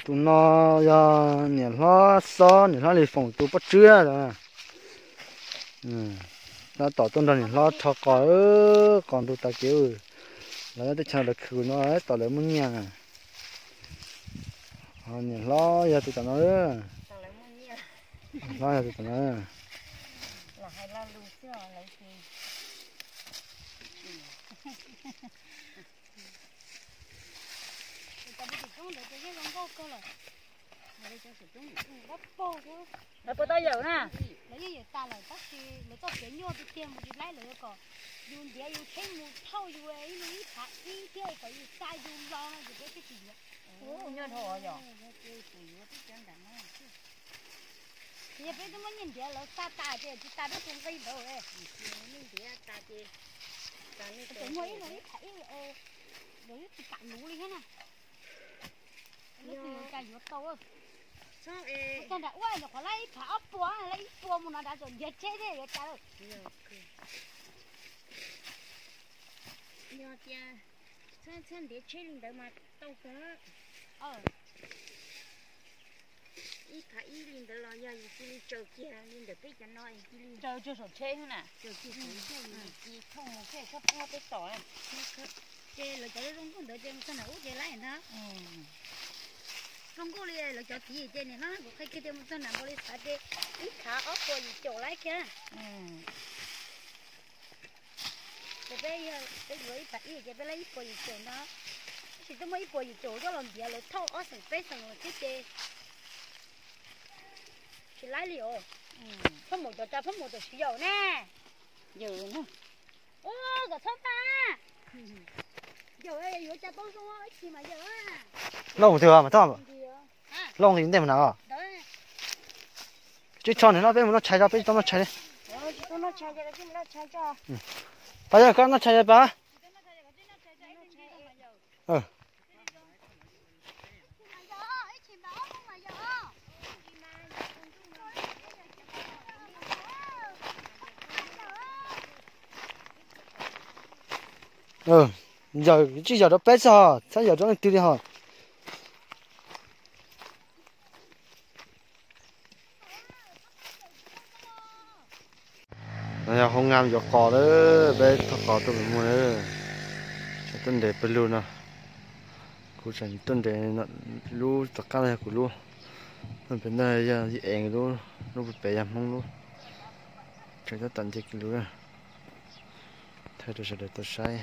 Tus no yog niam hlob Xob, niam hlob Lis Foom tus poj tswb. Tab tom tuaj nrog niam hlob rho qos, qos ntug tas kev. Lawv teb chaws lawv khwv no tab tom lawv muaj nyiaj. Niam hlob yog tus tom no. Hlob yog tus tom no. Lawv puas tau yawm na? Lawv yeej yawm tas lawm tab sis lawv txoj kev nyuaj tiag tiag mus tsis laib, lawv yuav kom yus ntiav yus tsheb mus thauj yus ib lub ib phav ib thiab kom yus xa yus los no ces peb twb tsis yuav. Nyuaj dhau yom. Yog peb twb muab nyiaj ntiav lawv xa tas ces tsis tas peb tus nqi ntawd. Ntiav tas ces muaj ib lub ib phav ib, lawv twb tsis kam luv li thiab na. Lub twg yuav cas yuav tau. Txog nram ua nyuam qhuav laib ib phav ob puas, laib ib puas mus no nrad tseem ntiav tsheb thiab yuav cas lawm. Yog tias txhob ntiav tsheb li ntawd mas tau kawg. Ib phav ib li ntawd los yog yus cia li tsaws kiag li ntawm peb cov no cia li tsaws tsuag saum tsheb na, tsaws kiag saum tsheb, yus cia li thauj mus thiaj txhob poob peb tom. Ces lawv cov zoo nkauj ntawd ces mus txog nram ub ces laib ntag. Zoo nkauj li lawv cov tid ces nim no kuv qhia kiag tias mus txog nram npaus li xav ces ib phav ob puas yim caum laib kiag. Ces peb, peb yuav ib phav ib ces peb laib ib puas yim caum ntag. Tab sis twb muaj ib puas yim caum coj los ntiav lawv thauj ob xeem peb xeem lawm thiab ces tsis laib li os. Phab mus cov tsav phab mus tam sim yawm ne. Yawm na. Ua kom txhob tag. Yawm yuav cas tau zoo ib chim mas yawm. Lauj twg mas txhob. Lauj nqis ntej mus na. Tsis tso nws no peb mus noj tshais tso, peb tsis tau noj tshais li. Pas yog koj noj tshais pab. Yawm, tsis yawm rau peb xwb hos, txhob yawm rau leej twg li hos. No yog hoob ngab yuav qos lawm, peb thauj qos tuaj pem muag lawm. Tseem tuaj nres pawg lug no, kuv tseem tuaj nres lub tom qab no yog kuv lub, pem no yog Yij Ees lub, lub pem yog Hmoob lub. Tseem tab tom nce kiag lub, thaij rau sawv daws tau saib.